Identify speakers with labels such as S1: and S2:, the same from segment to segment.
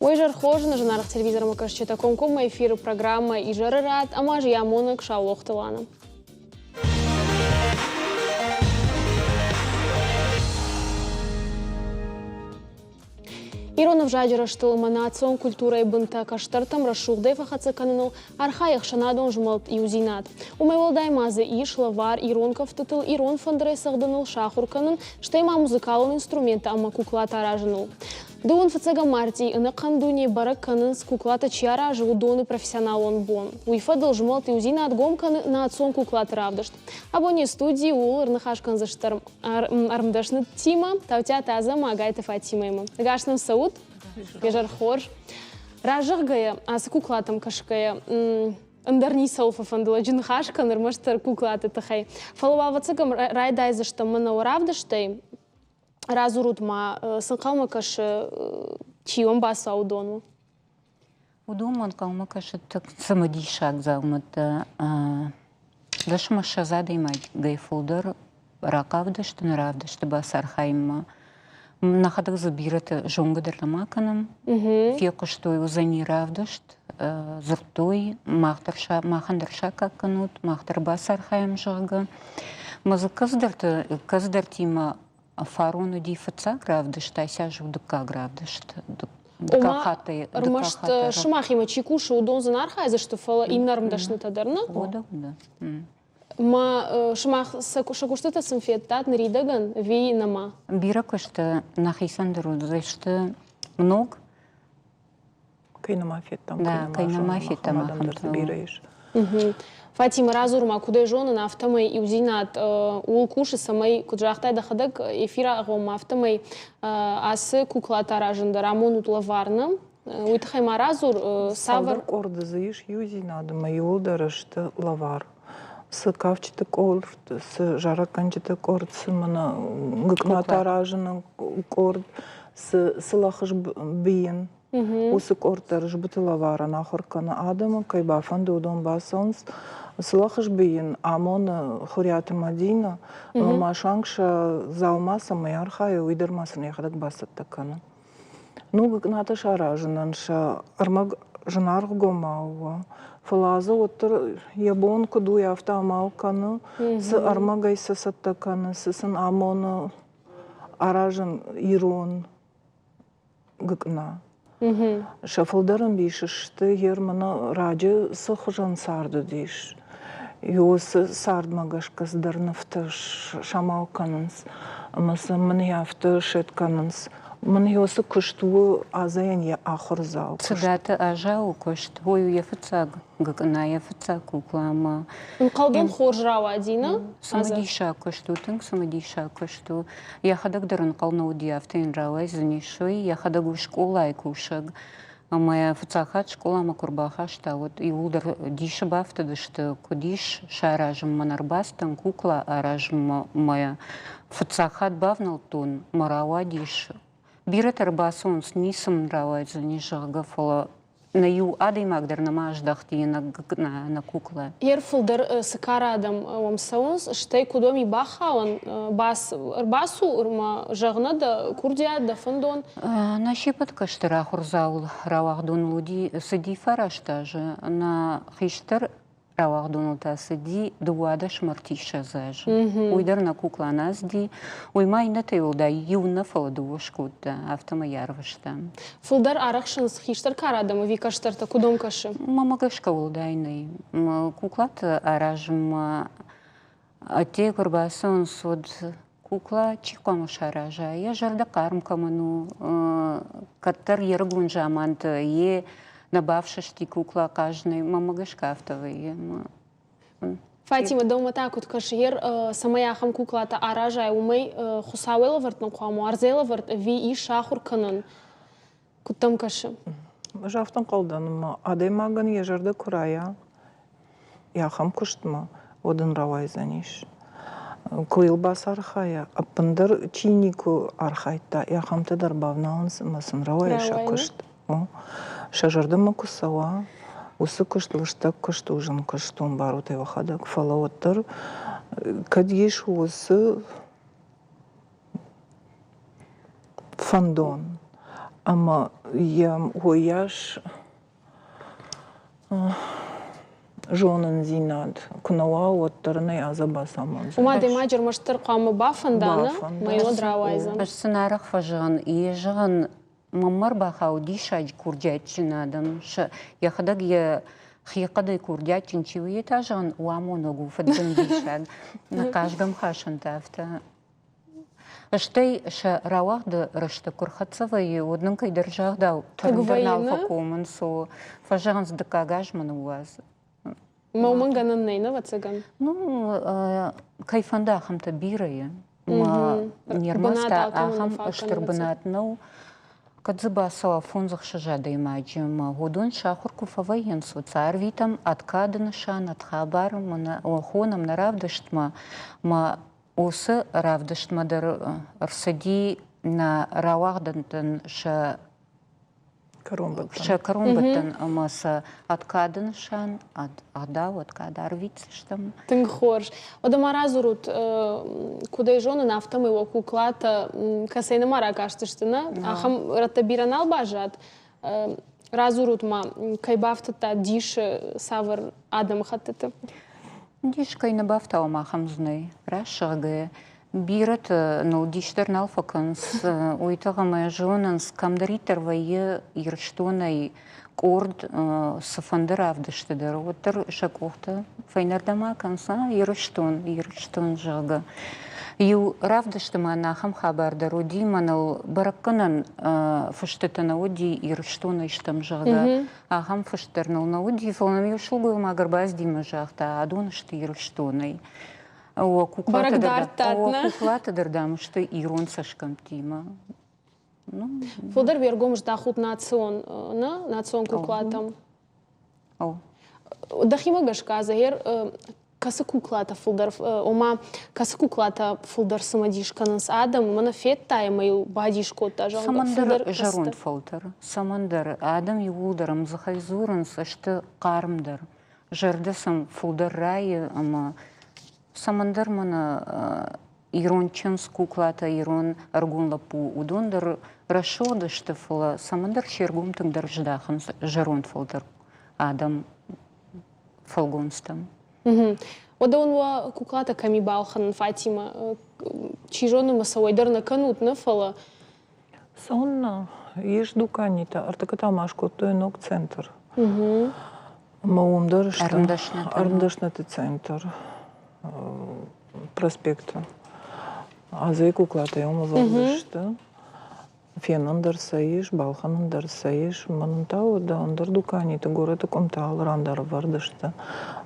S1: Уе зӕр хорз, нӕ зынаргъ телевизормӕ кӕсджытӕ, комкоммӕ эфиры программӕ «Изӕры рад» ӕмӕ ӕз йӕ амонӕг Саулохты Лана. Ирон ӕвзаджы рӕзтыл ӕмӕ национ культурӕйы бынтӕ кӕстӕртӕм рӕсугъдӕй фӕхӕццӕ кӕныныл архайы ӕхсӕнадон змӕлд «Иудзинад». Уымӕй уӕлдай ма дзы ис лӕвар ирон кӕфтытыл ирон фӕндырӕй цӕгъдыныл сахуыр кӕнын, стӕй ма музыкалон инструменттӕ ӕмӕ куклатӕ аразыныл. Дыууын фыццӕгӕм мартъи ӕнӕхъӕн дуне бӕрӕг кӕнынц, куклатӕ чи аразы, уыдоны профессионалон бон. Уый фӕдыл змӕлд Иудзинад гом кӕны национ куклаты равдыст. Абон не студийы ууыл ӕрныхас кӕндзыстӕм ӕрмдӕснытимӕ Таутиаты Азӕ ӕмӕ Ӕгайты Фатимӕимӕ. Ӕгас нӕм цӕут, изӕр хорз. Разӕгъгӕйӕ, ацы куклатӕм кӕсгӕйӕ, ӕндӕр ницӕуыл фӕфӕнды лӕджы ныхас кӕн, ӕрмӕстдӕр куклаты тыххӕй. Фӕлӕ уал ӕвӕццӕгӕн райдайдзыстӕм мӕнӕ уӕ равдыстӕй. Радзурут ма, цы нхъӕлмӕ кӕсы, чи уӕм бацӕуа, уыдонмӕ?
S2: Уыдонмӕ ӕнхъӕлмӕ кӕсы тынг цымыдисаг дзаумӕттӕ. 10 20 адӕймагӕй фылдӕр рахъавдысты нӕ равдысты бацархайынмӕ. Нӕхӕдӕг дзы бирӕты зонгӕ дӕр нӕма кӕнӕм. Фехъуыстой, уыдзӕни равдыст, дзырдтой, мах дӕр махӕн дӕр саккаг кӕнут, мах дӕр бацархайӕм, зӕгъгӕ. Мӕ дзы кӕцыдӕртимӕ фарон уыди фыццаг равдыст, айсӕз у дыккаг равдыст.
S1: Ома, ӕрмӕст сымахимӕ чи кусы, уыдон дзы нӕ архайдзысты, фӕлӕ иннӕ ӕрмдӕснытӕ дӕр, нӕ?
S2: Уыдон, да.
S1: Ма сымах сӕ куыстытӕ сын федтат ныридӕгӕн ӕви нӕма?
S2: Бирӕ куысты нӕхицӕн дӕр уыдысты ног.
S3: Кӕй нӕма федтам,
S2: кӕй нӕма федтам, ахӕм дӕр дзы
S3: бирӕ ис.
S1: Фатимӕ, радзур ма, куыд ӕй зонын, афтӕмӕй иудзинад ууыл кусы, цӕмӕй, куыд загътай дӕхӕдӕг эфиры агъоммӕ, афтӕмӕй ацы куклатӕ аразын дӕр амонут лӕвар нӕ? Уый тыххӕй ма радзур, цавӕр...
S3: Цалдӕр къорды дзы ис иудзинад ӕмӕ иууылдӕр сты лӕвар. Цы кафджыты къорд, цы зарӕггӕнджыты къорд, цы мӕнӕ гыкъынатӕ аразыны къорд, цы сылӕхыз бийын, Уыцы къорд дӕр зыбыты лӕварӕн ахуыр кӕны адӕмы, кӕй бафӕнды, уыдон бацӕуынц. Сылӕхыз бийын амоны Хуриаты Мадинӕ, ӕмӕ ма суанг сӕ дзаума цӕмӕй архайы, уый дӕр ма сын йӕхӕдӕг бацӕттӕ кӕны. Ну, гыкъынатӕ саразынӕн сӕ ӕрмӕг зынаргъгомау у, фӕлӕ дзы уӕддӕр йӕ бон куыд у, афтӕ амал кӕны, цы ӕрмӕгӕй сӕ цӕттӕ кӕны, цы сын амоны аразын ирон гыкъына. Сӕ фылдӕр ӕмбис сты Ерманы раджы цы хуызӕн цард уыдис, уыцы цардмӕ гӕсгӕ цыдӕр нывтӕ самал кӕнынц ӕмӕ сӕ мын афтӕ сет кӕнынц. Мын уыцы куыст у Азӕйӕн йӕ ахуырдзау.
S2: Цыдаты Азауы куыст, уый у йӕ фыццаг гыкъына, йӕ фыццаг кукла ӕмӕ
S1: Ӕнхъӕлдӕн хорз рауади, нӕ?
S2: Цымыдисаг куыст у, тынг цымыдисаг куыст у. Йӕхӕдӕг дӕр ӕнхъӕл нӕ уыди, афтӕ йын рауайдзӕнис, уый. Йӕхӕдӕг у скъолайы кусӕг. Ӕмӕ йӕ фыццаг хатт скъоламӕ куы ӕрбахаста, уӕд иууылдӕр дисы бафтыдысты, куыд ис саразынмӕ нӕ ӕрбацыдтӕн кукла аразынмӕ. Мӕ фыццаг хатт бавнӕлдтон, мӕ рауадис. Бирӕтӕ ӕрбацӕуынц, ницы мын рауайдзӕни, зӕгъгӕ, фӕлӕ нӕ иу адӕймаг дӕр нӕма аздӕхти нӕ кукла.
S1: Ер фылдӕр цы кары адӕм уӕм цӕуынц, стӕй куыд уӕм и бахауӕн, ӕрбацу ӕмӕ зӕгъ нӕ дӕ курдиат, дӕ фӕндон.
S2: Нӕ се ппӕт кӕстӕр ахуырдзауыл рауагъдоныл уыди цыди фараст азы, нӕ хистӕр Рауагъдоныл та цыди 12 мӕ 30 азы. Уый дӕр нӕ кукла нӕ цыди. Уый ма иннӕтӕй уӕлдай иу нӕ, фӕлӕ дыууӕ скодта, афтӕмӕй йӕ арвыста.
S1: Фылдӕр арӕхсынц хистӕр кары адӕм ӕви кӕстӕртӕ, куыд уӕм кӕсы?
S2: Мӕмӕ гӕсгӕ уӕлдай нӕй. Куклаты аразынмӕ ӕдде куы ӕрбацӕуынц, уӕд кукла чи хъуамӕ сараза, йӕ зӕрдӕ хъарм кӕмӕн у, кӕддӕр йе рыгон заманты йе нӕ бафсӕсти кукла хъазынӕй, мӕнмӕ гӕсгӕ афтӕ вӕййы.
S1: Фатимӕ, дӕумӕ та куыд кӕсы, ер цӕмӕй ахӕм куклатӕ аразай, уымӕй Хуыцауӕй лӕвӕрд нӕ хъуамӕ уа, ӕрдзӕй лӕвӕрд ӕви ис сахуыр кӕнӕн? Куыд дӕм кӕсы?
S3: Ӕз афтӕ ӕнхъӕл дӕн, ӕмӕ адӕймагӕн йӕ зӕрдӕ куы райа йӕ ахӕм куыстмӕ, уӕд ын рауайдзӕнис. Куы йыл бацархайа, ӕппындӕр чи никуы архайдта, ахӕмтӕ дӕр бавналынц ӕмӕ сын рауайы сӕ куыст. Сӕ зӕрдӕмӕ куы цӕуа, уыцы куыст лыстӕг куыст у, зын куыст у, ӕмбарут ӕй уӕхӕдӕг, фӕлӕ уӕддӕр кӕд ис уыцы фӕндон. Ӕмӕ йӕм уыйас зонындзинад куы нӕ уа, уӕддӕр ын ӕй Азӕ бацамондзӕн.
S1: Уымӕ адӕймаджы ӕрмӕстдӕр хъуамӕ бафӕнда, нӕ? Мӕ уӕд рауайдзӕн.
S2: Ӕз сын арӕх фӕзӕгъын, йе зӕгъын, мӕнмӕ ӕрбахауд диссаджы курдиатджын адӕм. Йӕхӕдӕг йӕ хихъӕдӕй курдиатджын чи у, йе та зӕгъын, уамонӕг у фыдбындисаг. Хъазгӕмхасӕнтӕ афтӕ. Стӕй сӕ рауагъды рӕстӕг куы рхӕццӕ вӕййы, уӕд нын кӕйдӕр загъдау тӕрын дӕр нал фӕкомынц, фӕзӕгъынц, дыккаг аз мӕ ныууадз.
S1: Мӕ уымӕн гӕнӕн нӕй, ӕвӕццӕгӕн?
S2: Ну, кӕй фӕнды, ахӕмтӕ бирӕ и. Не рмӕст ахӕм стыр бынат нӕу. Кӕд дзы бацӕуа фондз-ӕхсӕз адӕймаджы ӕмӕ уыдон сахуыр куы фӕвӕййынц, уӕд сӕ арвитӕм ӕд кады нысан, ӕд хабар, хонӕм нӕ равдыстмӕ. Мӕ уыцы равдыстмӕ дӕр ӕрцыди нӕ рауагъдӕнтӕн сӕ сӕ кӕронбӕттӕн ӕмӕ сӕ ӕд нысан, ӕд ӕгъдау, ӕд кад арвитдзыстӕм.
S1: Тынг хорз. Уӕдӕ ма радзурут, куыд ӕй зонын, афтӕмӕй уӕ куклатӕ кӕцӕй нӕма ракастысты, нӕ? Ахӕм рӕттӕ бирӕ нал баззад. Радзурут ма, кӕй бафтыдта дисы цавӕр адӕмыхӕттыты?
S2: Дис кӕй нӕ бафтауӕм, ахӕм дзы нӕй. Рӕсыгъгӕ Бирӕтӕ ныл дис дӕр нал фӕкӕнынц, уый тых ӕмӕ зонынц, кӕмдӕриддӕр вӕййы Ирыстонӕй къорд цыфӕнды равдысты дӕр, уӕддӕр сӕ къухтӕ фӕйнӕрдӕм акӕнынц, Ирыстон, Ирыстон, зӕгъгӕ. Иу равдысты ма нӕ ахӕм хабар дӕр уыди, мӕныл бӕрӕггӕнӕн фыстытӕ нӕ уыди, Ирыстонӕй стӕм, зӕгъгӕ. Ахӕм фыст дӕр ныл нӕ уыди, фӕлӕ нӕм иу сылгоймаг ӕрбацыди ӕмӕ загъта, адон сты Ирыстонӕй. Куклаты дӕр, дам, сты ирон цӕсгӕмттимӕ.
S1: Фылдӕр уе ргом здахут национ, нӕ национ куклатӕм. Дӕхимӕ гӕсгӕ, Загер, кӕцы куклатӕ фылдӕр, ома кӕцы куклатӕ фылдӕр цымыдис кӕнынц адӕм, мӕнӕ федтай ӕмӕ йыл бадис кодта, зӕгъгӕ.
S2: Цӕмӕндӕр зӕронд фӕлтӕр, цӕмӕндӕр адӕм иууылдӕр ӕмдзыхӕй дзурынц, сты хъармдӕр. Зӕрдӕ сӕм фылдӕр райы ӕмӕ цӕмӕндӕр мӕнӕ ирон чындз, куклатӕ, ирон ӕрыгон лӕппу, уыдон дӕр рӕсугъд сты, фӕлӕ цӕмӕндӕр се ргом тынгдӕр здахынц зӕронд фылдӕр адӕм фӕлгонцтӕм.
S1: Уӕдӕ уын уӕ куклатӕ кӕми балхӕнын, Фатимӕ? Чи зоны, мӕ сӕ уӕй дӕр нӕ кӕнут, нӕ, фӕлӕ
S3: Цӕуыннӕ? Ис дуканитӕ. Ӕртыккӕ та ма скодтой ног центр. Ӕмӕ уым дӕр сты ӕрмдӕсныты центр проспекты. Азӕй куклатӕ уым ӕвӕрд сты. Фенӕн дӕр сӕ ис, балхӕнӕн дӕр сӕ ис. Мӕнӕн та уӕдӕ ӕндӕр дуканиты горӕты къуымты алы ран дӕр ӕвӕрд сты.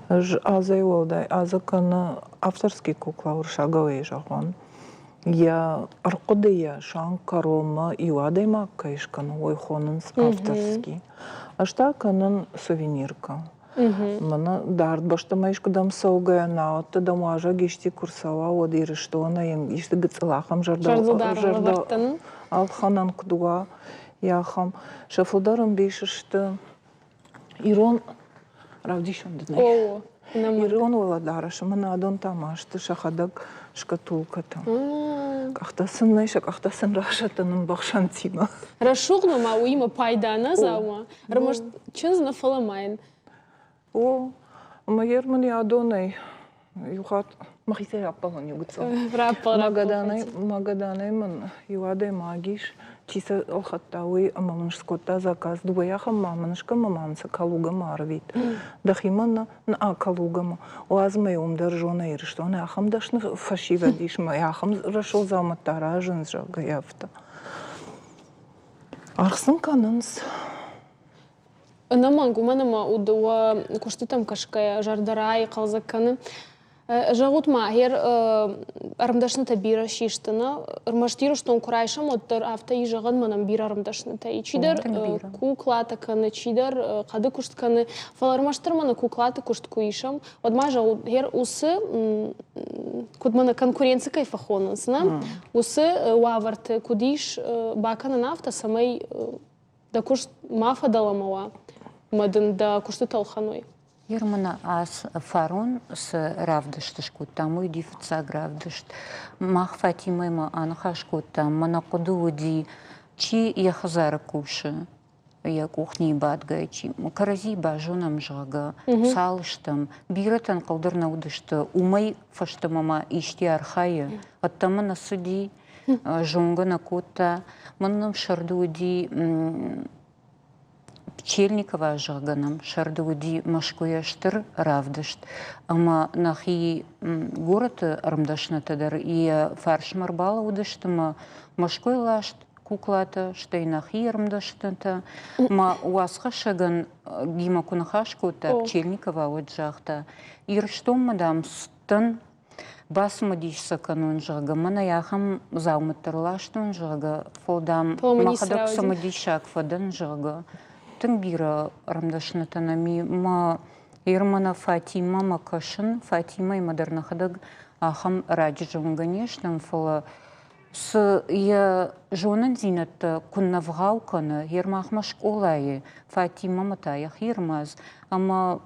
S3: Ӕз Азӕй уӕлдай Азӕ кӕны авторский кукла уырыссагау ӕй зӕгъон. Йӕ ӕрхъуыдыйӕ суанг кӕронмӕ иу адӕймаг кӕй скӕны, уый хонынц авторский. Ӕз та кӕнын сувениркӕ. Мӕнӕ дард бӕстӕмӕ искуыдӕм цӕугӕйӕ, науӕд дӕм уазӕг исти куы рцӕуа, уӕд Ирыстонӕй исты гыццыл ахӕм зӕрдӕ ӕлхӕнӕн куыд уа, ахӕм. Сӕ фылдӕр ӕмбис сты Ирон равдисӕн дын ӕй. Ирон уӕлӕдарӕсы мын адон та ма сты сӕхӕдӕг шкатулкӕтӕ. Къӕхтӕ сын нӕй, сӕ къӕхтӕ сын расӕттын ӕмбӕхсӕнтимӕ.
S1: Рӕсугъд ма уыимӕ пайда нӕ дзаума. Ӕрмӕст чындз нӕ, фӕлӕ ма йын.
S3: О, ӕмӕ йер мын йӕ адонӕй иу хатт мӕхицӕй раппӕлон иу гыццыл.
S1: Раппӕл,
S3: Магаданӕй, Магаданӕй мын иу адӕймаг ис, чи сӕ ӕлхӕдта, уый ӕмӕ мын скодта заказ. Дыууӕ ахӕм ма мын скӕн ӕмӕ ма мын сӕ Калугӕмӕ арвит. Дӕхимӕ нӕ, нӕ Калугӕмӕ. Уадз мӕ уым дӕр зона Ирыстоны ахӕм дӕсны фӕсивӕд ис мӕ ахӕм рӕсугъд дзаумӕттӕ аразынц, зӕгъгӕ, афтӕ. Аргъ сын кӕнынц.
S1: Ӕнӕмӕнг, уымӕн ӕмӕ уд уӕ куыстытӕм кӕсгӕйӕ зӕрдӕрайы, хъӕлдзӕг кӕны. Зӕгъут-ма, гъер ӕрмдӕснытӕ бирӕ систы, нӕ? Ӕрмӕст Ирыстон куы райсӕм, уӕддӕр афтӕ и зӕгъӕн мӕнӕн бирӕ ӕрмдӕснытӕ и. Чидӕр куклатӕ кӕны, чидӕр хъӕды куыст кӕны, фӕлӕ ӕрмӕстдӕр мӕнӕ куклаты куыст куы исӕм, уӕд ма зӕгъут, гъер уыцы, куыд мӕнӕ конкуренци кӕй фӕхонынц, нӕ? Уыцы уавӕрты куыд ис бакӕнӕн афтӕ, цӕмӕй дӕ куыст ма фӕдӕлӕмӕ уа ӕмӕ дын дӕ куыстытӕ ӕлхӕной.
S2: Ермана ас фарон цы равдыст скодтам, уый уыди фыццаг равдыст. Мах Фатимӕимӕ аныхас кодтам, мӕнӕ хъуыды уыди. Чи йӕ хӕдзары кусы, йӕ къухнийы бадгӕ, чи кӕрӕдзи базонӕм, зӕгъгӕ, цал стӕм. Бирӕтӕн хъӕудӕр нӕ уыдысты, уымӕй фӕстӕмӕ ма исти архайы, ӕддӕмӕ нӕ цыди, зонгӕ нӕ кодта. Мӕн нӕм сӕрды уыди Пчельникова, зӕгъгӕ нӕм сӕрды уыди Мӕскуыйӕ стыр равдыст, ӕмӕ нӕхи горӕты ӕрмдӕснытӕ дӕр йӕ фарсмӕ ӕрбалӕууыдысты ӕмӕ Мӕскуыйы ласт куклатӕ, стӕй нӕхи ӕрмдӕснытӕ. Мӕ уацхӕссӕгӕн Гима куы ныхас кодта, Пчельникова уӕд загъта, Ирыстонмӕ, дам, цыдтӕн бацымыдис сӕ кӕнон, зӕгъгӕ, мӕнӕй ахӕм дзаумӕттӕ рластон, зӕгъгӕ, фӕлӕ, дам, мӕхӕдӕг цымыдисаг фӕдӕн, зӕгъгӕ. Тынг бирӕ ӕрмдӕснытӕ нӕм и. Мӕ Ирмӕ Фатимӕмӕ кӕсын, Фатимӕимӕ дӕр нӕхӕдӕг ахӕм раджы зонгӕ не стӕм, фӕлӕ цы йӕ зонындзинӕдтӕ куыннӕ вгъау кӕны, йе рмахмӕ скъолайы, Фатимӕмӕ та йӕхи ӕрмадз, ӕмӕ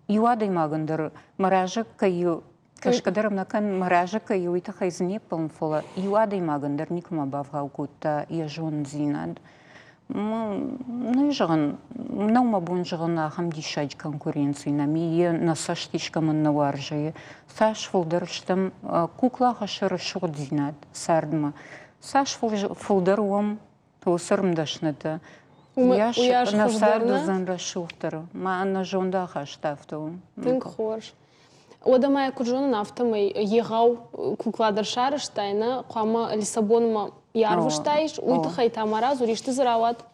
S2: иу адӕймагӕн дӕр мӕ разы кӕй кӕсгӕ дӕр ӕм нӕ кӕн, мӕ разы кӕй уый тыххӕй дзы не ппӕлын, фӕлӕ иу адӕймагӕн дӕр никуыма бавгъау кодта йӕ зонындзинад. Нӕ зӕгъын, нӕу мӕ бон зӕгъын, ахӕм диссаджы конкуренци нӕм и, йе нӕ цӕст искӕмӕн нӕ уарзы. Цас фылдӕр стӕм, кукла хӕссы рӕсугъддзинад цардмӕ. Цас фылдӕр уӕм, уыцы ӕрмдӕснытӕ, уыйас нӕ цард уыдзӕн рӕсугъддӕр. Мӕ нӕ зондахаст афтӕ у.
S1: Тынг хорз. Уӕдӕ ма йӕ куыд зонын, афтӕмӕй егъау кукла дӕр сарӕзтай, нӕ хъуамӕ Лиссабонмӕ йӕ арвыстаис, уый тыххӕй та ма радзур, исты дзы рауад?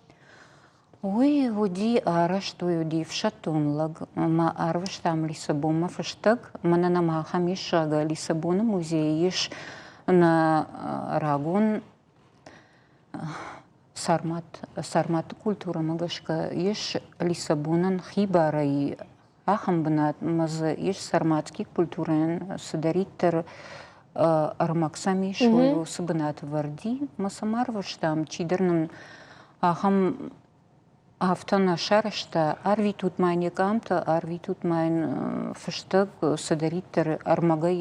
S2: Уый уыди арӕзт, уый уыди ӕфсӕддон лӕг ӕмӕ арвыстам Лиссабонмӕ фыстӕг. Мӕнӕ нӕм ахӕм ис, зӕгъгӕ, Лиссабоны музейы ис нӕ рагон Сармат, сарматты культурӕмӕ гӕсгӕ ис Лиссабонӕн хибарӕй ахӕм бынат ӕмӕ дзы ис сарматский культурӕйӕн цыдӕриддӕр ӕрмӕг сӕм ис, уый уыцы бынаты вӕрд и. Ӕмӕ сӕм арвыстам, чидӕр нын ахӕм афтӕ нӕ сарӕзта, арвитут ма йын йӕ къамтӕ, арвитут ма йын фыстӕг, цыдӕриддӕр ӕрмӕгӕй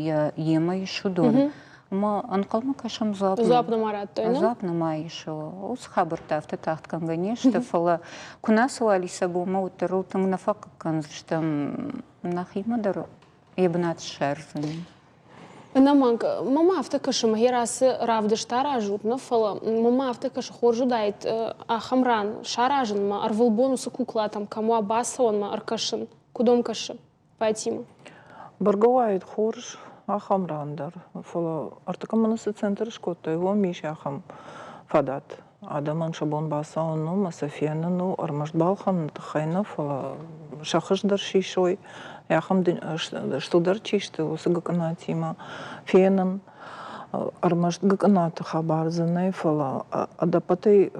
S2: йӕ йемӕ ис, уыдон. Ӕмӕ ӕнхъӕлмӕ кӕсӕм дзуапп.
S1: Дзуапп нӕма радтой, нӕ?
S2: Дзуапп нӕма ис. Уыцы хабӕрттӕ афтӕ тагъд кӕнгӕ не сты, фӕлӕ куы нӕ ацӕуа Лиссабонмӕ, уӕддӕр ыл тынг нӕ фӕхъыг кӕндзыстӕм. Нӕхимӕ дӕр йӕ бынат ссардзӕни.
S1: Ӕнӕмӕнг, мӕмӕ афтӕ кӕсы, мӕхи ацы равдыст аразут, нӕ фӕлӕ мӕмӕ афтӕ кӕсы, хорз уыдаид ахӕм ран саразынмӕ, ӕрвылбон уыцы куклатӕм кӕм уа бацӕуӕнмӕ ӕркӕсын. Куыд уӕм кӕсы, Фатимӕ?
S3: Бӕргӕ уаид хорз ахӕм ран дӕр, фӕлӕ ӕртыккӕм мӕнӕ цы центр скодтой, уым ис ахӕм фадат. Адӕмӕн сӕ бон бацӕуын у ӕмӕ сӕ фенын у ӕрмӕст балхӕныны тыххӕй нӕ, фӕлӕ сӕ хыз дӕр сисой, ахӕм стылдӕр чи сты, уыцы гыкъынатимӕ фенын. Ӕрмӕст гыкъынаты хабар дзы нӕй, фӕлӕ ӕдӕппӕтӕй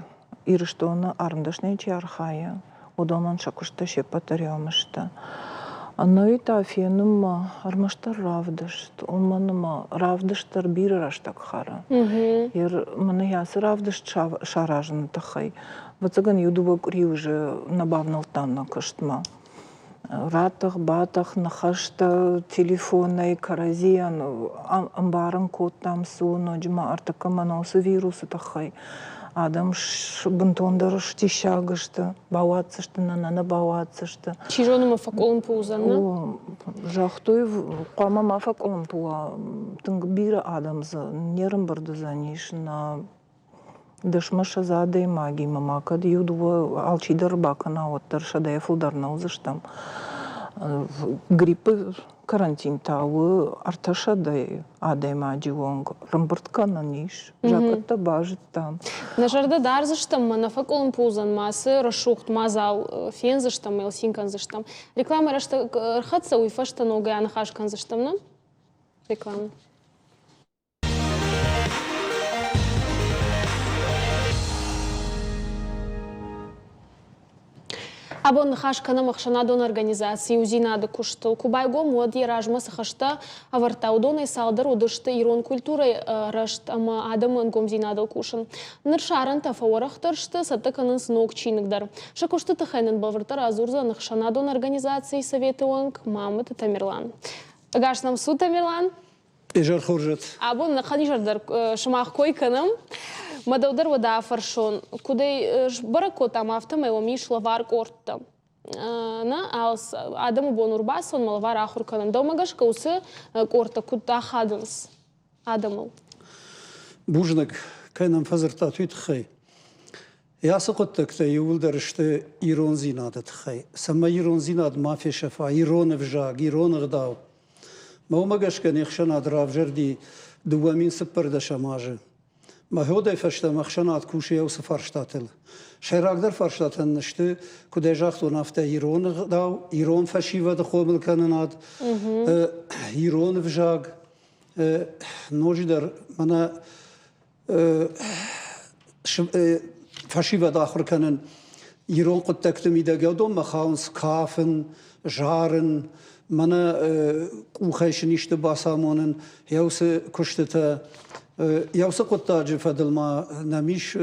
S3: Ирыстоны армдӕсныйы чи архайы, уыдонӕн сӕ куысттӕ се ппӕт дӕр ӕмысты. Ӕнӕуи та фенынмӕ ӕрмӕстдӕр равдыст, уымӕн ӕмӕ равдыст дӕр бирӕ рӕстӕг хӕры. Ер мӕнӕ ацы равдыст саразыны тыххӕй, ӕвӕццӕгӕн, иу-дыууӕ къуыри уже нӕ бавнӕлдтам нӕ куыстмӕ. Ратӕх-батӕх ныхӕстӕ телефонӕй кӕрӕдзийӕн ӕмбарын кодтам, цы у ноджы ма ӕртыккӕ мӕнӕ уыцы вирусы тыххӕй. Адӕм бынтондӕр сдиссаг сты, бауадздзысты нӕ, нӕ нӕ бауадздзысты.
S1: Чи зоны, ма фӕкъуылымпы уыдзӕн, нӕ?
S3: Загътой, хъуамӕ ма фӕкъуылымпы уа, тынг бирӕ адӕм дзы не рӕмбырд уыдзӕнис, нӕ Дӕсмӕ-ссӕдз адӕймагимӕ ма кӕд иу-дыууӕ алчидӕр бакӕна, уӕддӕр сӕдӕйӕ фылдӕр нӕ уыдзыстӕм. Гриппы карантин та у ӕртӕсӕдӕ адӕймаджы онг ӕрӕмбырд кӕнӕн ис. Закъӕттӕ базыдтам.
S1: Нӕ зӕрдӕ дардзыстӕм, ма нӕ фӕкъуылымпы уыдзӕн, ма цы рӕсугъд мадзал фендзыстӕм, йыл цин кӕндзыстӕм. Рекламӕ рӕстӕг ӕрхӕццӕ, уый фӕстӕ ногӕй аныхас кӕндзыстӕм, нӕ? Рекламӕ. Абон ныхас кӕнӕм ӕхсӕнадон организаци Иудзинады куыстыл. Куы байгом, уӕд йӕ размӕ цы хӕстӕ ӕвӕрдта, уыдонӕй цалдӕр уыдысты ирон культурӕйы рӕзт ӕмӕ адӕмы ӕнгомдзинадыл кусын. Ныр сӕ арӕнтӕ фӕуӕрӕхдӕр сты, цӕттӕ кӕнынц ног чиныг дӕр. Сӕ куысты тыххӕй нын бӕлвырддӕр радзурдзӕн ӕхсӕнадон организацийы советы уӕнг Мамыты Тамерлан. Ӕгас нӕм цу, Тамерлан!
S4: Изӕр хорз.
S1: Абон нӕхъӕн изӕр дӕр сымах кой кӕнӕм. Мӕ дӕу дӕр уӕдӕ афӕрсон, куыдӕй сбӕрӕг кодтам, афтӕмӕй уӕм ис лӕвар къордтӕ. Нӕ, адӕмы бон ӕрбацӕуынмӕ лӕвар ахуыр кӕнын. Дӕумӕ гӕсгӕ уыцы къордтӕ куыд ахадынц адӕмыл?
S4: Бузныг, кӕй нӕм фӕдзырдтат, уый тыххӕй. Ацы хъуыддӕгтӕ иууылдӕр сты ирондзинады тыххӕй. Цӕмӕй ирондзинад ма фесӕфа, ирон ӕвзаг, ирон ӕгъдау. Мӕ уымӕ гӕсгӕ не хсӕнад равзӕрди 2014 азы. Мӕ уӕдӕй фӕстӕмӕ ӕхсӕнад кусы уыцы фарстатыл. Сӕйрагдӕр фарстатӕн сты, куыд ӕй загътон, афтӕ ирон ӕгъдау, ирон фӕсивӕды хъомылкӕнынад, ирон ӕвзаг, ноджыдӕр мӕнӕ фӕсивӕд ахуыр кӕнын ирон хъуыддӕгты мидӕг уыдонмӕ хауынц кафын, зарын, мӕнӕ къухӕй сын исты бацамонын, йӕ уыцы куыстытӕ. Йӕ уыцы хъуыддаджы фӕдыл ма нӕм ис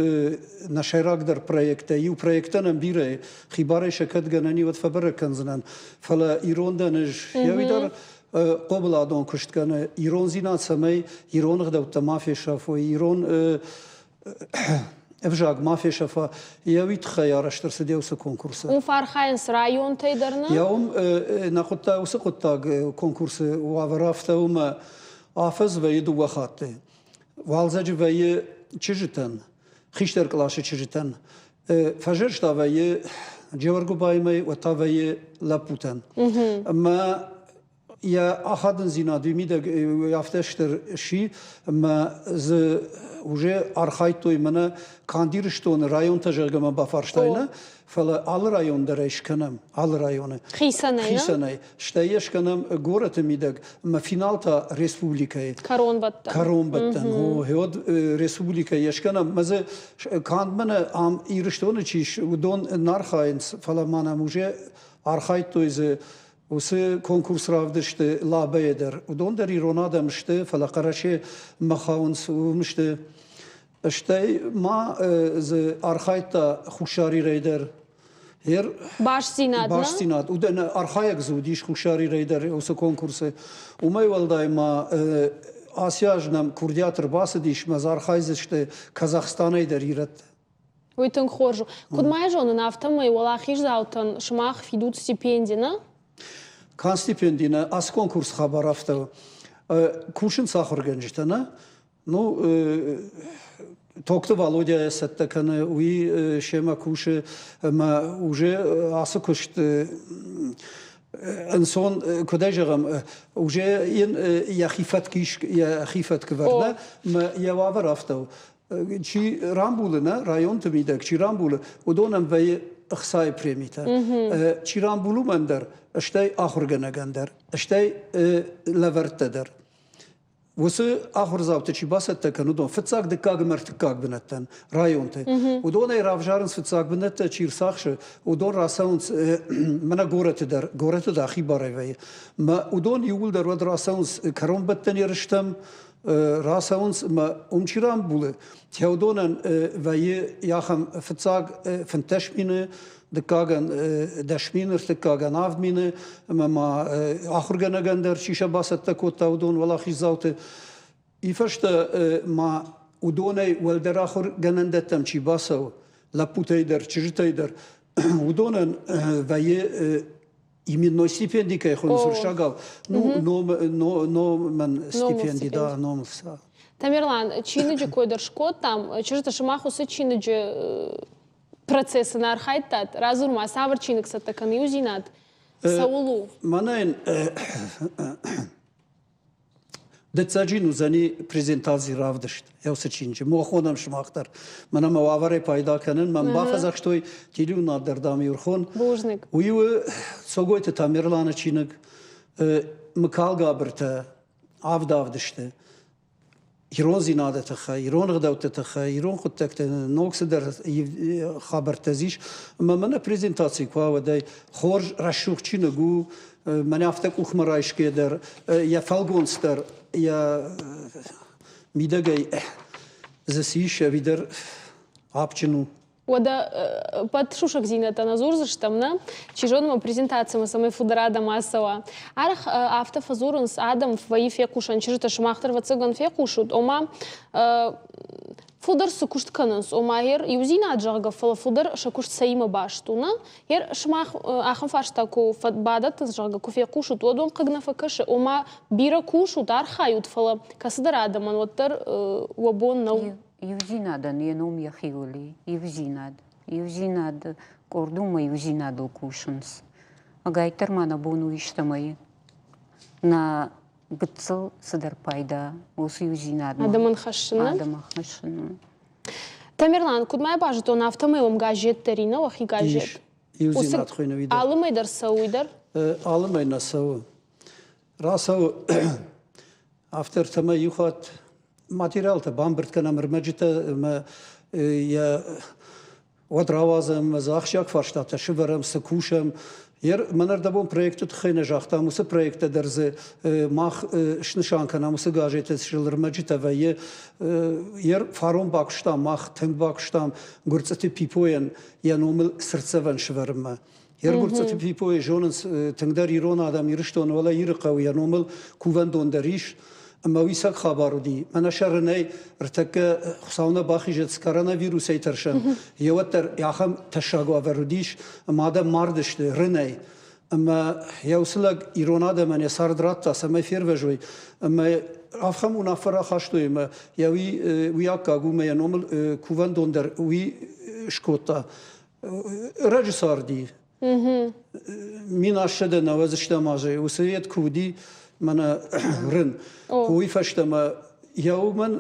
S4: нӕ сӕйрагдӕр проекттӕ. Иу проекттӕ нӕм бирӕ, хибарӕй сӕ кӕд гӕнӕн и, уӕд фӕбӕрӕг кӕндзынӕн. Фӕлӕ ирон дӕн ӕз, йӕ уый дӕр хъомыладон куыст кӕны, ирондзинад цӕмӕй ирон ӕгъдӕуттӕ ма фесафой, ирон ӕвзаг ма фесафа, йӕ уый тыххӕй арӕзт ӕрцыд уыцы конкурсы.
S1: Уым фӕархайынц районтӕй дӕр нӕ?
S4: Йӕ уым нӕ хъуыддаг, уыцы хъуыддаг конкурсы уавӕр афтӕ у, ӕмӕ афӕдз вӕййы дыууӕ хатты. Уалдзӕджы вӕййы чызджытӕн, хистӕр къласы чызджытӕн, фӕзӕрста вӕййы Джеоргуыбаймӕ, уӕд та вӕййы лӕппутӕн. Ӕмӕ йӕ ахадындзинад уый мидӕг афтӕ стыр сси, ӕмӕ дзы уже архайдтой мӕнӕ канд Ирыстоны районтӕ, зӕгъгӕ мӕ бафарстай, нӕ, фӕлӕ алы район дӕр ӕй скӕнӕм, алы районы.
S1: Хицӕнӕй?
S4: Хицӕнӕй. Стӕй йӕ скӕнӕм горӕты мидӕг, ӕмӕ финал та республикӕйы.
S1: Кӕронбӕттӕн.
S4: Кӕронбӕттӕн. О, уӕд республикӕйы йӕ скӕнӕм. Мӕ дзы канд мӕнӕ ам Ирыстоны чи ис, уыдон нӕ архайынц, фӕлӕ ма нӕм уже архайдтой дзы уыцы конкурс равдысты Лабӕйы дӕр. Уыдон дӕр ирон адӕм сты, фӕлӕ Хъӕрӕсе-мӕ хауынц, уым сты. Стӕй ма дзы архайдта Хуссар Ирӕй дӕр.
S1: Бастдзинад,
S4: Бастдзинад. Уыдон архайӕг дзы уыдис Хуссар Ирӕй дӕр уыцы конкурсы. Уымӕй уӕлдай ма ацы аз нӕм курдиат ӕрбацыдис, мӕ дзы архайдзысты Казахстанӕй дӕр ирӕттӕ.
S1: Уый тынг хорз у. Куыд ма зонын, афтӕмӕй уӕлахиздзаутӕн сымах фидут стипенди, нӕ?
S4: Канд стипенди нӕ, ацы конкурсы хабар афтӕ у. Кусынц ахуыргӕнджытӕ, нӕ? Ну, Токты Валодя цӕттӕ кӕны, уый семӕ кусы ӕмӕ уже ацы куыст ӕнцон, куыдӕй зӕгъӕм, уже йын йӕхи фӕтк ис, йӕхи фӕтк вӕрд, нӕ, йӕ уавӕр афтӕ у. Чи рамбулы, нӕ, районты мидӕг чи рамбулы, уыдонӕн вӕййы ӕхцайы премитӕ. Чи рамбулы, уымӕн дӕр, стӕй ахуыргӕнӕгӕн дӕр, стӕй лӕвӕрттӕ дӕр. Уыцы ахуырдзауты чи бацӕттӕ кӕны, уыдон фыццаг, дыккаг ӕмӕ ӕртыккаг бынӕттӕн районты. Уыдонӕй равзарынц фыццаг бынӕттӕ чи рцахсы, уыдон рацӕуынц мӕнӕ горӕты дӕр, горӕты дӕр хибарӕй вӕййы. Мӕ уыдон иууылдӕр уӕд рацӕуынц кӕронбӕттӕн ерыстӕм, рацӕуынц ӕмӕ уым чи рамбулы, уыдонӕн вӕййы ахӕм фыццаг 15 мины, дыккагӕн 10 мины, ӕртыккагӕн 7 мины, ӕмӕ ма ахуыргӕнӕгӕн дӕр чи сӕ бацӕттӕ кодта, уыдон уӕлахиздзауты. И фӕстӕ ма уыдонӕй уӕлдӕр ахуыргӕнӕндӕттӕм чи бацӕуы, лӕппутӕй дӕр, чызджытӕй дӕр, уыдонӕн вӕййы именной стипенди кӕй хуынынц уырыссагау, ну, номӕн стипенди, да, ном.
S1: Тамерлан, чиныджы кой дӕр скодтам. Чызджытӕ, сымах уыцы чиныджы процессы нӕ архайдтат? Радзур ма, цавӕр чиныг цӕттӕ кӕны иудзинад? Цӕуыл у?
S4: Мӕнӕн Дыццӕджы уыдзӕни презентаци равдыст уыцы чиныджы. Мохонӕм сымах дӕр. Мӕнӕ мӕ уавӕрӕй пайда кӕнын, мӕн бафӕдзӕхстой телеуынад дӕр, дам, Юрхон.
S1: Бузныг.
S4: Уый у Цогойты Тамерланы чиныг Мыкалгабыртӕ авд авдысты. Ирондзинады тыххӕй, ирон ӕгъдӕутты тыххӕй, ирон хъуыддӕгты ног цыдӕр хабӕрттӕ ис. Ӕмӕ мӕнӕ презентаци куы уа, уӕд ӕй хорз, рӕсугъд чиныг у, мӕнӕ афтӕ къухмӕ райсгӕ дӕр, йӕ фӕлгонц дӕр, йӕ мидӕгӕй дзы цы ис, ӕви дӕр апджын у.
S1: Уӕдӕ ӕппӕт сусӕгдзинӕдтӕ нӕ дзурдзыстӕм, нӕ? Чи зоны, мӕ презентацимӕ цӕмӕй фылдӕр адӕм ацӕуа. Арӕх афтӕ фӕдзурынц, адӕм вӕййы фехъусӕн, чызджытӕ сымах дӕр ӕвӕццӕгӕн фехъусут, ома. Фылдӕр цы куыст кӕнынц, ома ер иудзинад, зӕгъгӕ, фӕлӕ фылдӕр сӕ куыст цӕимӕ баст у, нӕ? Ер сымах ахӕм фарста куы бадӕттынц, зӕгъгӕ, куы фехъусут, уӕд уӕм хъыг нӕ фӕкӕсы, ома бирӕ кусут, архайут, фӕлӕ кӕцыдӕр адӕмӕн уӕддӕр уӕ бон нӕу.
S2: Иудзинадӕн йӕ ном йӕхиуыл и, иудзинад. Иудзинад къорд у ӕмӕ иудзинадыл кусынц. Ӕгайтдӕр ма нӕ бон у истӕмӕй нӕ гыццыл цыдӕр пайда уыцы иудзинадмӕ.
S1: Адӕмӕн хӕссыны?
S2: Адӕмӕн хӕссыны.
S1: Тамерлан, куыд ма базыдтон, афтӕмӕй уӕм газет дӕр и, нӕ уӕхи газет?
S4: Ис. Иудзинад хуыйны уый дӕр.
S1: Алы мӕй дӕр цӕуы уый дӕр?
S4: Алы мӕй нӕ цӕуы. Рацӕуы афтӕ ӕртӕмӕ иу хатт материалтӕ бамбырд кӕнӕм ӕрмӕджытӕ ӕмӕ йӕ уӕд рауадзӕм ӕмӕ дзы ахсджиаг фарстатӕ сывӕрӕм, цы кусӕм. Мӕн ӕрдӕбон проекты тыххӕй нӕ загътам, уыцы проекттӕ дӕр дзы мах снысан кӕнӕм, уыцы газеты сыл ӕрмӕджытӕ вӕййы. Фарон бакуыстам, мах тынг бакуыстам Гуырцъыты Пипойӕн йӕ номыл цыртдзӕвӕн сывӕрынмӕ. Ергуырцъыты Пипойы зонынц тынгдӕр ирон адӕм Ирыстоны, уӕлӕ Ирыхъӕуы йӕ номыл кувӕндон дӕр ис. Ӕмӕ уый цӕг хабар уыди. Мӕнӕ сӕрынӕй ӕртӕккӕ Хуыцау нӕ бахизӕд, цы коронавирусӕй тӕрсӕм, йе уӕддӕр ахӕм тӕссаг уавӕр уыдис, ӕмӕ адӕм мардысты рынӕй. Ӕмӕ йӕ уыцы лӕг ирон адӕмӕн йӕ цард радта, цӕмӕй фервӕзой. Ӕмӕ ахӕм уынаффӕ рахастой, ӕмӕ йӕ уый, уый аккаг у, ӕмӕ йӕ номыл кувӕндон дӕр уый скодта. Раджы царди. 1890 азы уыцы йед куы уыди, мӕнӕ рын, уый фӕстӕмӕ йӕ уымӕн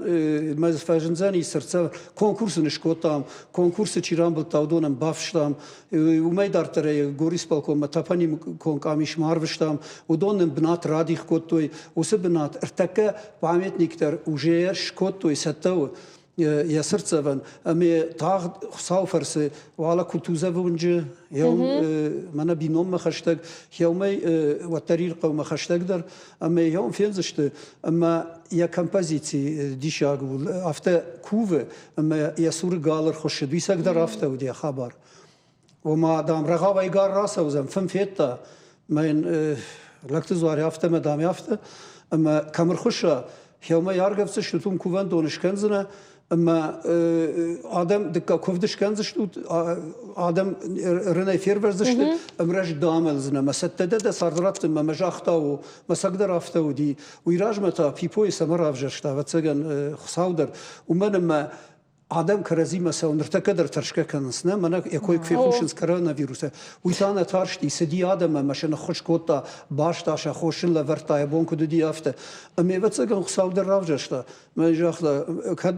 S4: мӕ фӕзындзӕни цыртдзӕвӕн. Конкурс ын скодтам, конкурсы чи рамбылдта, уыдонӕн бафыстам. Уымӕй дарддӕр ӕй горисполкоммӕ топонимикон къамисмӕ арвыстам. Уыдон нын бынат радих кодтой. Уыцы бынат ӕртӕккӕ памятник дӕр уже скодтой, цӕттӕ у. Йӕ цыртдзӕвӕн ӕмӕ тагъд Хуыцауы фӕрцы уалӕ Кутузовы уынджы мӕнӕ бинонмӕ хӕстӕг, хеумӕй уӕддӕр Ирхъӕумӕ хӕстӕгдӕр ӕмӕ йӕ уым фендзысты ӕмӕ йӕ композици диссаг у, афтӕ кувы ӕмӕ йӕ цуры гал ӕрхуыссыд, уисӕг дӕр афтӕ уыд йӕ хабар. Ома, дам, рӕгъауӕй гал рацӕудзӕн, фын федта, мӕ йын лӕгты дзуаре афтӕ мӕ дам афтӕ, ӕмӕ кӕм ӕрхуысса, хеумӕ аргӕвддзыстут, уым кувӕндон скӕндзынӕ, ӕмӕ адӕм дыккаг куывд скӕндзыстут, адӕм рынӕй фервӕздзысты, ӕмрӕз дамӕлдзынӕ, мӕ цӕттӕ дӕ дӕ цард раттынмӕ, мӕ загъта у, мӕ цӕгдӕр афтӕ уыди. Уый размӕ та Пипойы цӕмӕ равзӕрста, ӕвӕццӕгӕн, Хуыцау дӕр, уымӕн ӕмӕ адӕм кӕрӕдзимӕ цӕуын ныртӕккӕ дӕр тӕрсгӕ кӕнынц, нӕ? Мӕнӕ йӕ кой куы фехъусынц коронавирусы, уый та нӕ тарсти, цыди адӕммӕ ӕмӕ сӕ ныххуыс кодта, баста сӕ, хос сын лӕвӕрдта, йӕ бон куыд уыди, афтӕ. Ӕмӕ ӕвӕццӕгӕн Хуыцау дӕр равзӕрста. Мӕ загъта, кӕд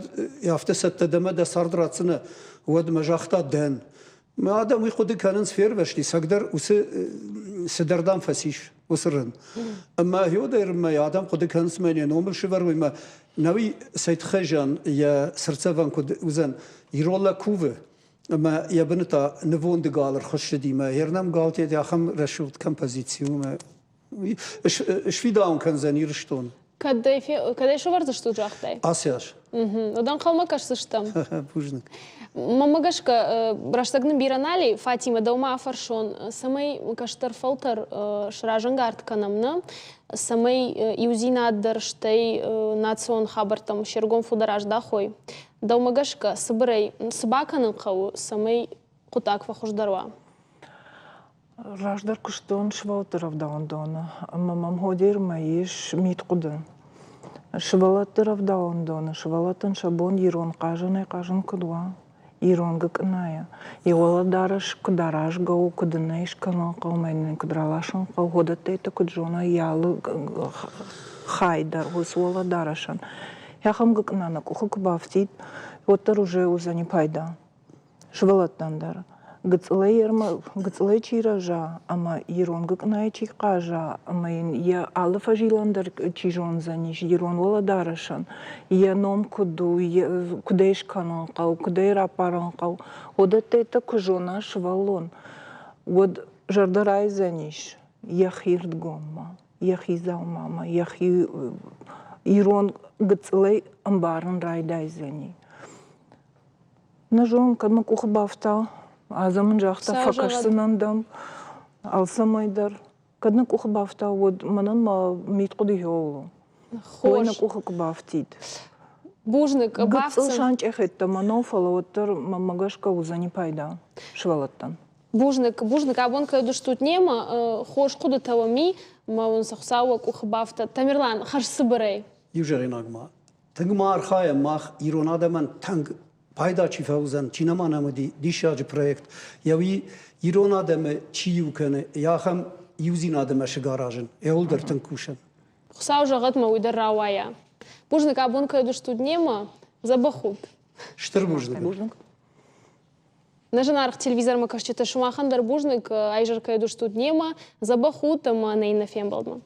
S4: афтӕ цӕттӕ дӕ мӕ дӕ цард ратдзынӕ, уӕд мӕ загъта дӕн. Мӕ адӕм уый хъуыды кӕнынц, фервӕзти, цӕгдӕр уыцы цыдӕр дам фӕцис уыцы рын. Ӕмӕ гьодӕй адӕм хъуыды кӕнынц, мӕ йӕ номыл сывӕрой мӕ нӕуи цӕй тыххӕй зиан йӕ цыртдзӕвӕн куыд уыдзӕн, ирон лӕг кувы, ӕмӕ йӕ быны та нывонды гал ӕрхуыссыди мӕ йе галтӕ ахӕм рӕсугъд композици у мӕ сфидауын кӕндзӕн Ирыстон.
S1: Кӕдӕй, кӕдӕй сӕвӕрдзыстут, загътай?
S4: Ацы аз.
S1: Уӕд ӕнхъӕлмӕ кӕсдзыстӕм.
S4: Бузныг.
S1: Мӕнмӕ гӕсгӕ, рӕстӕг нын бирӕ нал и. Фатимӕ, дӕумӕ афӕрсон, цӕмӕй кӕстӕр фӕлтӕр сразӕнгард кӕнӕм, нӕ? Цӕмӕй иудзинад дӕр, стӕй национ хабӕрттӕм се ргом фылдӕр аздахой. Дӕумӕ гӕсгӕ, цыбырӕй, цы бакӕнын хъӕуы, цӕмӕй хъуыддаг фӕхуыздӕр уа?
S3: Раздӕр куыстон сывӕллӕтты рӕвдауӕндоны ӕмӕ мӕм Ходермӕ ис мидхъуыды. Сывӕллӕтты рӕвдауӕндоны сывӕллӕттӕн сӕ бон ирон хъазӕнӕй хъазын куыд уа, ирон гыкъынайӕ. Йӕ уӕлӕдарӕс куыд аразгӕ у, куыд ын ӕй скӕнын хъӕуы, ӕмӕ йын куыд раласын хъӕуы, уыдӕттӕй та куыд зона йӕ алы хай дӕр уыцы уӕлӕдарӕсӕн. Ахӕм гыкъына нӕ къухы куы бафтид, уӕддӕр уже уыдзӕни пайда. Сывӕллӕттӕн дӕр гыццылӕй гыццылӕй чи рӕза ӕмӕ ирон гыкъынайы чи хъаза ӕмӕ йын йӕ алы фӕзилӕн дӕр чи зондзӕнис ирон уӕлӕдарӕсӕн, йӕ ном куыд у, куыд ӕй скӕнын хъӕуы, куыд ӕй раппарын хъӕуы, уыдӕттӕй та куы зона сывӕллон, уӕд зӕрдӕ райдзӕнис йӕхи рдгоммӕ, йӕхи дзаумамӕ, йӕхи ирон гыццылӕй ӕмбарын райдайдзӕни. Нӕ зонын, кӕд мӕ къухы бафта. Азӕ мын загъта, фӕкӕсдзынӕн дӕм алцӕмӕй дӕр. Кӕд нӕ къухы бафта, уӕд мӕнӕн мӕ мидхъуыды у. Ой, нӕ къухы куы бафтид.
S1: Бузныг,
S3: Гыццыл санчъехӕттӕ мӕ нӕу, фӕлӕ уӕддӕр мӕнмӕ гӕсгӕ уыдзӕни пайда сывӕллӕттӕн.
S1: Бузныг, бузныг, абон кӕй уыдыстут немӕ, хорз хъуыдытӕ уӕм и, мӕ уын цы Хуыцау уӕ къухы бафтӕд. Тамерлан, хӕрзцыбырӕй.
S4: Иу зӕгъинаг ма. Тынг ма архайӕм мах ирон адӕмӕн тынг пайда чи фӕуыдзӕн, чи нӕма нӕм уыди, диссаджы проект. Йӕ уый ирон адӕмы чи иу кӕны, йӕ ахӕм иудзинады мӕсыг аразын. Йӕуыл дӕр тынг кусӕм.
S1: Хуыцау зӕгъӕд, мӕ уый дӕр рауайа. Бузныг, абон кӕй уыдыстут немӕ, дзӕбӕх ут.
S4: Стыр бузныг.
S3: Бузныг.
S1: Нӕ зынаргъ телевизормӕ кӕсджытӕ, сымахӕн дӕр бузныг, айзӕр кӕй уыдыстут немӕ, дзӕбӕх ут ӕмӕ нӕ иннӕ фембӕлдмӕ.